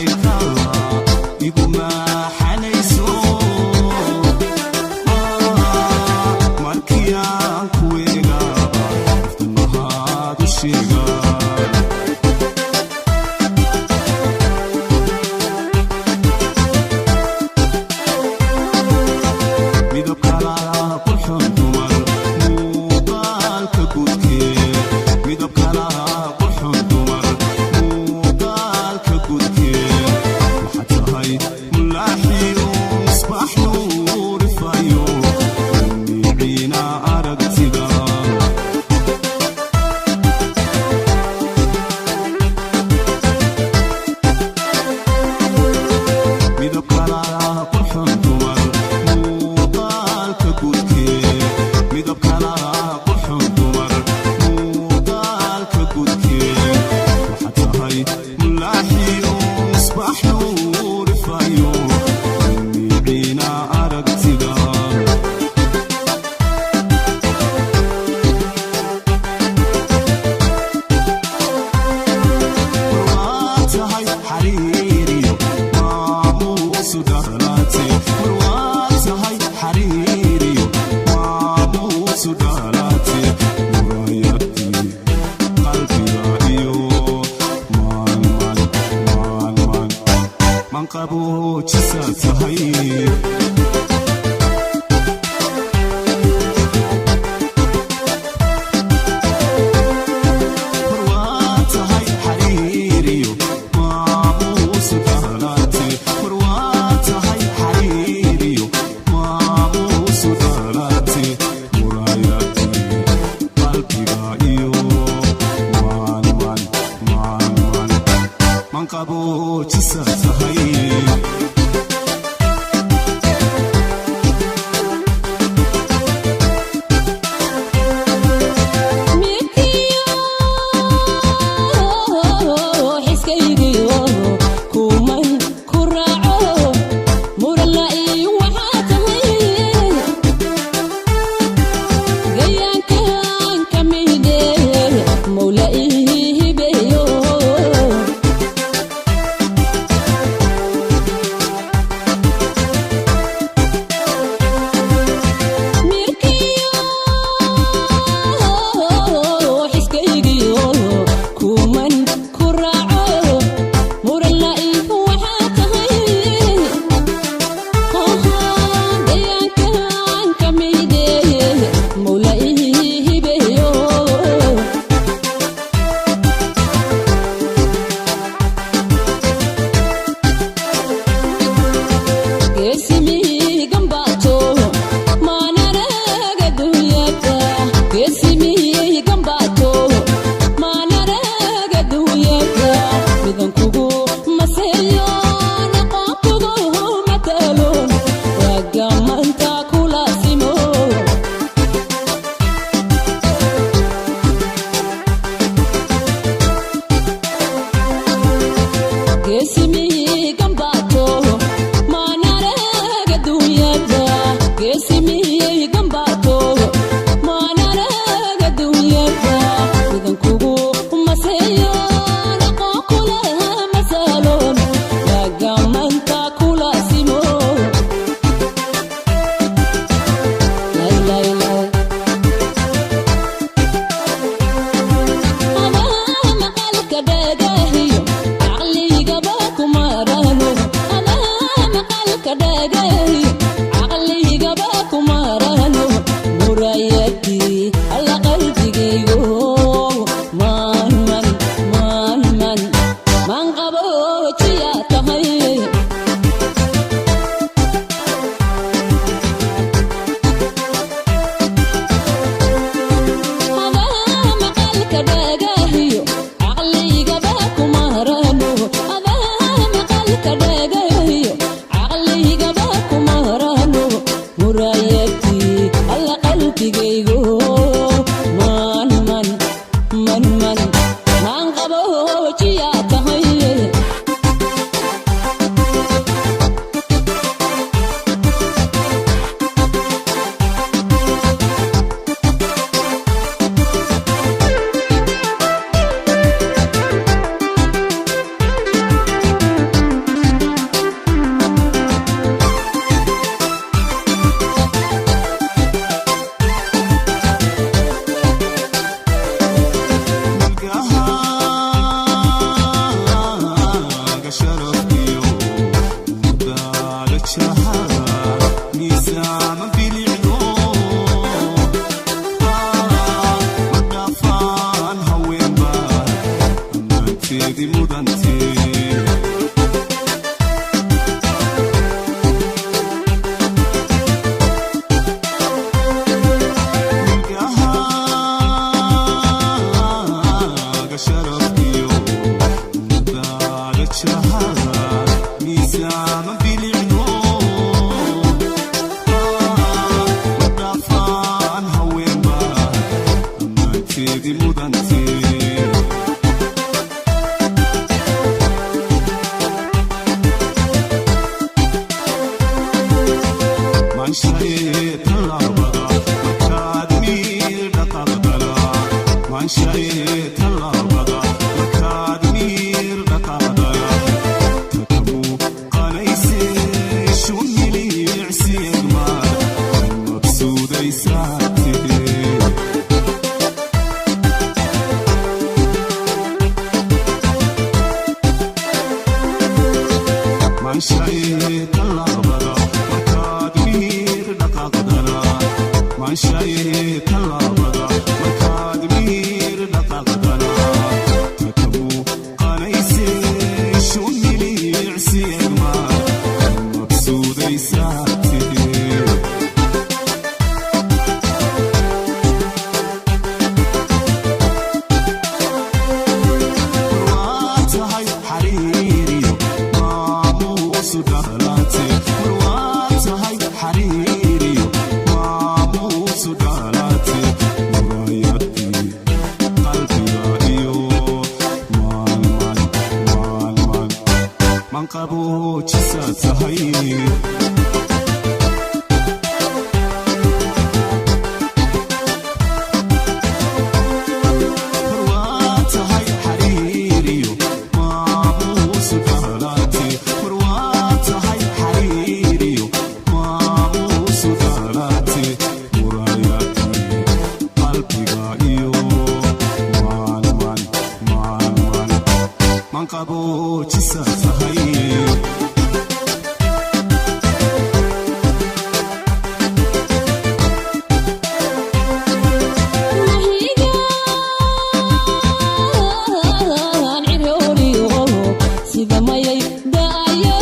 Jacaylka iguma xanayso markii aan ku eegaaba naftan mahaad u sheegaa. Midab kala qurxoon dumar muuqaalka guudkee, midab kala qurxoon dumar muuqaalka guudkee, waxaad tahay mulaaxiyo misbaax nuurifayo miciina aragtida. Midab kala qurxoon dumar muuqaalka guudkee, midab kala qurxoon dumar muuqaalka guudkee, waxaad tahay mulaaxiyo misbaax nuurifayo miciina aragtida. Marwaad tahay xariiriyo maamuusu dhalaate, marwaad tahay xariiriyo maamuusu dhalaate, muraayadii qalbiga iyo maalman maalman manqaboojisa tahay. Marwaad tahay xariiriyo maamuusu dhalaate, marwaad tahay xariiriyo maamuusu dhalaate, muraayadii qalbiga iyo maalman maalman manqaboojisa tahay. Midkiyo xiskaygiyo kuman ku raaco muralla iyo waxaa tahay gayaankan ka mide mawla ii hibeeyo. Mirkiyo xiskaygiyo kuman ku raaco muralla iyo waxaa tahay gayaankan ka mide mawla ii hibeeyo. Geesimiigambato maanaraga dunyada, geesimiigambato maanaraga dunyada, midankugu maseeyo naqoonkugu mataloon waagamanta kula simo. Geesimiigambato maanaraga dunyada, geesimiigambato maanaraga dunyada, midankugu maseeyo naqoon kula masaloon waagamanta kula simo. Adaa maqalka dhagahiyo caqligaba kumarano, adaa maqalka dhagahiyo caqligaba kumarano, murayadii alla qalbigaygo maanman maanman maanqaboojiya tahay. Adaa maqalka dhagahiyo caqligaba kumarano, adaa maqalka dhagahiyo caqligaba kumarano, murayadii alla qalbigaygo maanman manman maanqaboojiya tahay. Markaad miisaama bilicdo, madhaafaan haweenba ammaanteedii mudantee. Maanshaye tallaabada markaad miir dhaqaaqdana, maanshaye tallaabada markaad miir dhaqaaqdana, takamu qanayse shumilicsiegmaad mabsuudaysaatee. Maanshaye tallaabada markaad miir dhaqaaqdana, maanshaye tallaabada markaad miir dhaqaaqdana, takamu qanayse shumilicsiegmaad mabsuudaysaatee. Waa tahay xariiriyo maamuusu dhalaate, waa tahay xariiriyo maamuusu dhalaate, muraayadii qalbiga iyo maalman maalman manqaboojisa tahay. Waa tahay xariiriyo maamuusu dhalaate, waa tahay xariiriyo maamuusu dhalaate, muraayadii qalbiga iyo maalman maalman manqaboojisa tahay. Mahigaan cirooliyo sida mayay da'ayo.